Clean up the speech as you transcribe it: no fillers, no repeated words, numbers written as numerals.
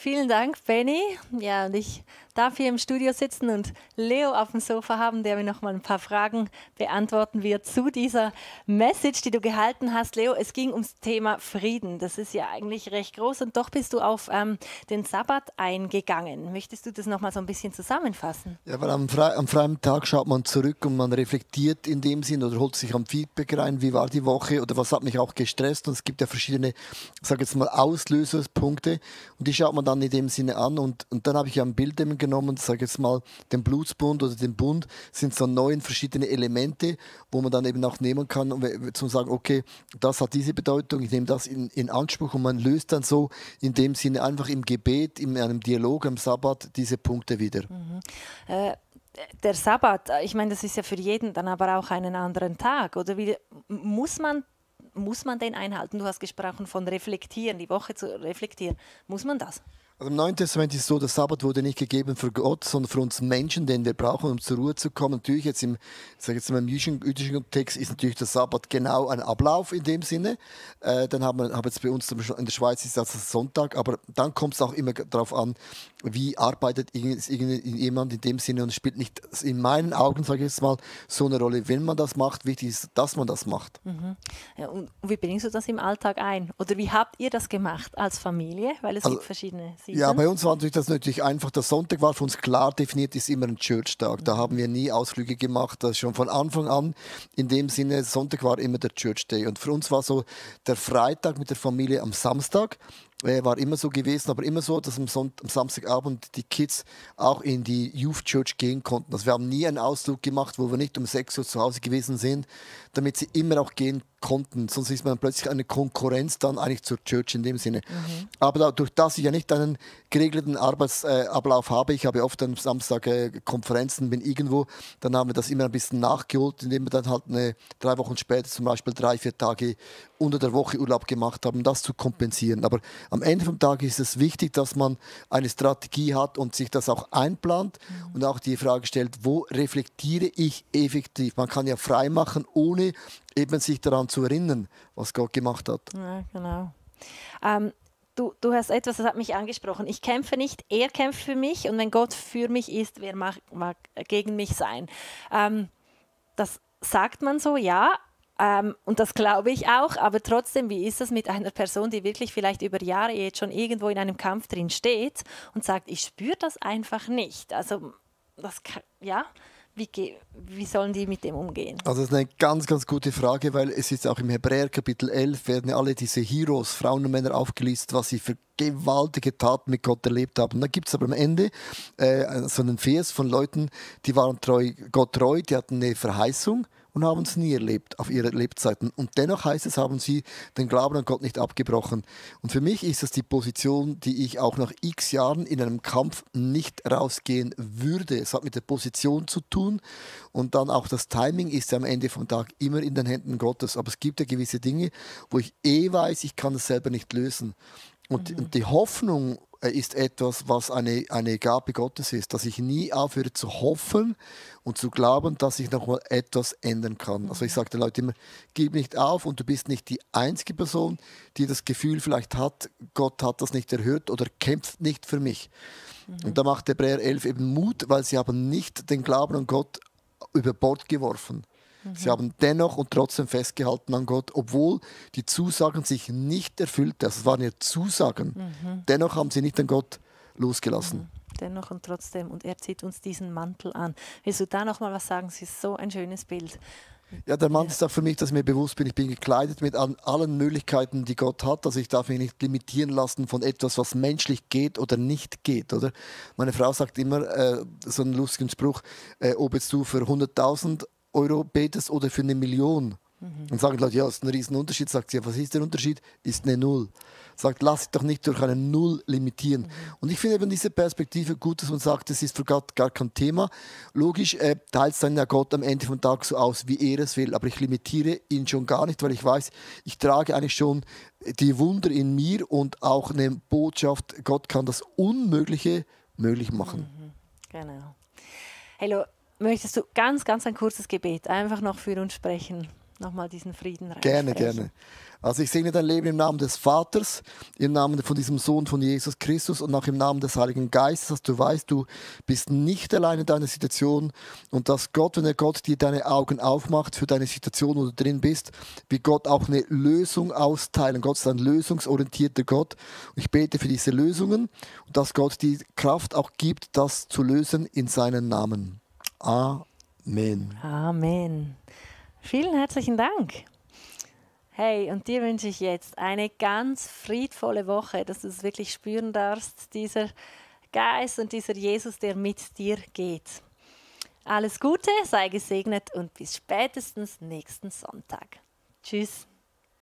Vielen Dank, Benny. Ja, und ich darf hier im Studio sitzen und Leo auf dem Sofa haben, der mir noch mal ein paar Fragen beantworten wird zu dieser Message, die du gehalten hast. Leo, es ging ums Thema Frieden. Das ist ja eigentlich recht groß und doch bist du auf den Sabbat eingegangen. Möchtest du das noch mal so ein bisschen zusammenfassen? Ja, weil am freien Tag schaut man zurück und man reflektiert in dem Sinn oder holt sich am Feedback rein, wie war die Woche oder was hat mich auch gestresst. Und es gibt ja verschiedene, sage jetzt mal, Auslöserpunkte und die schaut man dann in dem Sinne an. Und dann habe ich ja ein Bild eben genommen, sage jetzt mal, den Blutsbund oder den Bund sind so 9 verschiedene Elemente, wo man dann eben auch nehmen kann, um zu sagen, okay, das hat diese Bedeutung, ich nehme das in Anspruch und man löst dann so in dem Sinne einfach im Gebet, in einem Dialog am Sabbat diese Punkte wieder. Der Sabbat, ich meine, das ist ja für jeden dann aber auch einen anderen Tag. Oder wie, muss man den einhalten? Du hast gesprochen von reflektieren, die Woche zu reflektieren. Muss man das? Also im Neuen Testament ist es so, der Sabbat wurde nicht gegeben für Gott, sondern für uns Menschen, den wir brauchen, um zur Ruhe zu kommen. Natürlich jetzt im jüdischen Text ist natürlich der Sabbat genau ein Ablauf in dem Sinne. Dann haben jetzt bei uns in der Schweiz ist das Sonntag, aber dann kommt es auch immer darauf an, wie arbeitet jemand in dem Sinne und es spielt nicht in meinen Augen, sage ich jetzt mal, so eine Rolle. Wenn man das macht, wichtig ist, dass man das macht. Ja, und wie bringst du das im Alltag ein? Oder wie habt ihr das gemacht als Familie? Weil es gibt verschiedene Seasons. Ja, bei uns war das natürlich einfach. Der Sonntag war für uns klar definiert, ist immer ein Church-Tag. Da haben wir nie Ausflüge gemacht. Das schon von Anfang an. In dem Sinne, Sonntag war immer der Church Day. Und für uns war so der Freitag mit der Familie am Samstag. War immer so gewesen, aber immer so, dass am Samstagabend die Kids auch in die Youth Church gehen konnten. Also wir haben nie einen Ausflug gemacht, wo wir nicht um 6 Uhr zu Hause gewesen sind, damit sie immer auch gehen konnten. Sonst ist man plötzlich eine Konkurrenz dann eigentlich zur Church in dem Sinne. Aber dadurch, dass ich ja nicht einen geregelten Arbeitsablauf habe, ich habe oft am Samstag Konferenzen, bin irgendwo, dann haben wir das immer ein bisschen nachgeholt, indem wir dann halt 3 Wochen später zum Beispiel 3-4 Tage unter der Woche Urlaub gemacht haben, das zu kompensieren. Aber am Ende vom Tag ist es wichtig, dass man eine Strategie hat und sich das auch einplant und auch die Frage stellt, wo reflektiere ich effektiv? Man kann ja frei machen, ohne eben sich daran zu erinnern, was Gott gemacht hat. Ja, genau. Du hast etwas, das hat mich angesprochen. Ich kämpfe nicht, er kämpft für mich und wenn Gott für mich ist, wer mag gegen mich sein? Das sagt man so, ja. Und das glaube ich auch, aber trotzdem, wie ist das mit einer Person, die wirklich vielleicht über Jahre jetzt schon irgendwo in einem Kampf drin steht und sagt, ich spüre das einfach nicht. Also, wie sollen die mit dem umgehen? Also das ist eine ganz, ganz gute Frage, weil es ist auch im Hebräer Kapitel 11 werden ja alle diese Heroes, Frauen und Männer aufgelistet, was sie für gewaltige Taten mit Gott erlebt haben. Da gibt es aber am Ende so einen Vers von Leuten, die waren Gott treu, die hatten eine Verheißung und haben es nie erlebt auf ihre Lebzeiten. Und dennoch heißt es, haben sie den Glauben an Gott nicht abgebrochen. Und für mich ist das die Position, die ich auch nach x Jahren in einem Kampf nicht rausgehen würde. Es hat mit der Position zu tun und dann auch das Timing ist ja am Ende vom Tag immer in den Händen Gottes. Aber es gibt ja gewisse Dinge, wo ich weiß, ich kann es selber nicht lösen. Und die Hoffnung ist etwas, was eine Gabe Gottes ist, dass ich nie aufhöre zu hoffen und zu glauben, dass ich noch mal etwas ändern kann. Also ich sage den Leuten immer, gib nicht auf und du bist nicht die einzige Person, die das Gefühl vielleicht hat, Gott hat das nicht erhört oder kämpft nicht für mich. Und da macht Hebräer 11 eben Mut, weil sie haben nicht den Glauben an Gott über Bord geworfen. Sie haben dennoch und trotzdem festgehalten an Gott, obwohl die Zusagen sich nicht erfüllten. Also es waren ja Zusagen. Dennoch haben sie nicht an Gott losgelassen. Dennoch und trotzdem. Und er zieht uns diesen Mantel an. Willst du da noch mal was sagen? Es ist so ein schönes Bild. Ja, der Mantel ist auch für mich, dass ich mir bewusst bin, ich bin gekleidet mit allen Möglichkeiten, die Gott hat. Also ich darf mich nicht limitieren lassen von etwas, was menschlich geht oder nicht geht. Oder? Meine Frau sagt immer so einen lustigen Spruch, ob jetzt du für 100.000 Euro betest oder für 1 Million. Und sagen die Leute, ja, das ist ein Riesenunterschied. Sagt sie, ja, was ist der Unterschied? Ist eine Null. Sagt, lass dich doch nicht durch eine Null limitieren. Und ich finde eben diese Perspektive gut, dass man sagt, das ist für Gott gar kein Thema. Logisch teilt es dann ja Gott am Ende vom Tag so aus, wie er es will. Aber ich limitiere ihn schon gar nicht, weil ich weiß, ich trage eigentlich schon die Wunder in mir und auch eine Botschaft, Gott kann das Unmögliche möglich machen. Genau. Hello. Möchtest du ganz ein kurzes Gebet einfach noch für uns sprechen? nochmal diesen Frieden Gerne, reinsprechen. gerne. Also ich segne dein Leben im Namen des Vaters, im Namen von diesem Sohn von Jesus Christus und auch im Namen des Heiligen Geistes, dass du weißt, du bist nicht allein in deiner Situation und dass Gott, wenn Gott dir deine Augen aufmacht für deine Situation, wo du drin bist, wie Gott auch eine Lösung austeilen. Gott ist ein lösungsorientierter Gott. Und ich bete für diese Lösungen und dass Gott die Kraft auch gibt, das zu lösen in seinen Namen. Amen. Amen. Vielen herzlichen Dank. Hey, und dir wünsche ich jetzt eine ganz friedvolle Woche, dass du es wirklich spüren darfst, dieser Geist und dieser Jesus, der mit dir geht. Alles Gute, sei gesegnet und bis spätestens nächsten Sonntag. Tschüss.